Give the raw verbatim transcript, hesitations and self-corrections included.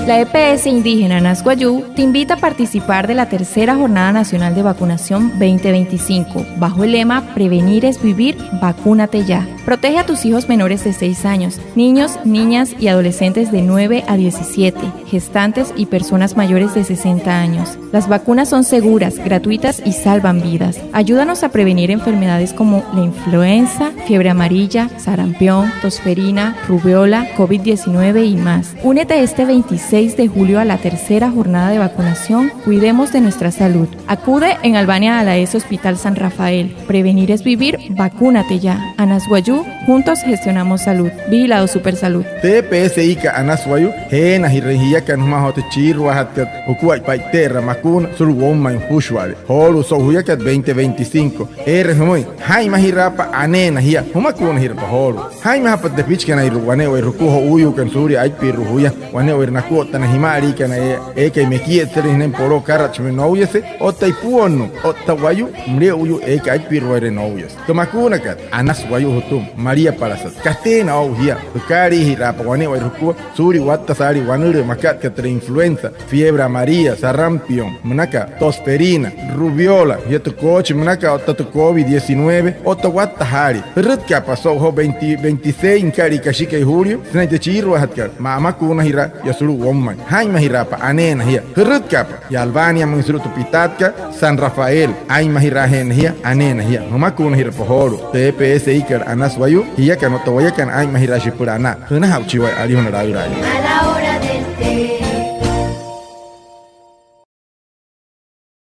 La E P S indígena Anas Wayuu te invita a participar de la tercera Jornada Nacional de Vacunación veinte veinticinco, bajo el lema "Prevenir es vivir, vacúnate ya". Protege a tus hijos menores de seis años, niños, niñas y adolescentes de nueve a diecisiete, gestantes y personas mayores de sesenta años. Las vacunas son seguras, gratuitas y salvan vidas. Ayúdanos a prevenir enfermedades como la influenza, fiebre amarilla, sarampión, tosferina, rubeola, covid diecinueve y más. Únete este veintiséis de julio a la tercera jornada de vacunación. Cuidemos de nuestra salud. Acude en Albania a la ESO Hospital San Rafael. Prevenir es vivir, vacúnate ya. Anas Wayuu, juntos gestionamos salud. Vigilado Supersalud. Tü E P S I kat Anas Wayuu, jeenajirüin jiakana jümaa joo tü chiiruajatkat jukuaippa e'ite'eraa makuuna sulu'u woumain jüpüshua'ale. Joolu'u so'u juyakat veinte veinticinco, eere jümüin: jaa'inmajiraapa aneena jia, jümakuunajirapa joolu'u. Jaa'inmajapa tepichikanairua wane'ewai jukua jo'uuyuukana suulia aipirua juya, wane'ewai naku'tta na jima'aliikana eekai mekietsalüin, sünain poloo akaratshimüin nouyase, otta ipuonnuu, otta wayuu müle'uyuu eekai aipiruairee nouyase. Tü makuunakat Anas Wayuu jütüma, maliapalasat, kateena o'u jia. Jükaaliijiraapa wane'ewai jukua suulia watta saalii wanülüü makat aka tü influenza, fiebre amarilla, sarampión, münaka tosferina, rubeola, jia tü koochi münaka otta tü covid diecinueve, otta watta saalii. Jürütkaapa so'u joo veinte, veintiséis nüka'lia kashikai julio sünain tü chiiruajatkat, ma'amakuunajiraa yaa sulu'u woumain. Jaa'inmajiraapa aneena jia. Jürütkaapa yaa Albaniamüin sulu'u tü pitaatkat San Rafael. Aa'inmajiraajeena jia, aneena jia. Jümakuunajirapa joolu'u. Tü E P S I kat Anas Wayuu, jiakana otta wayakana aa'inmajiraa süpüla anaa. Jünaja'uchi waya, alijuna laülaaya.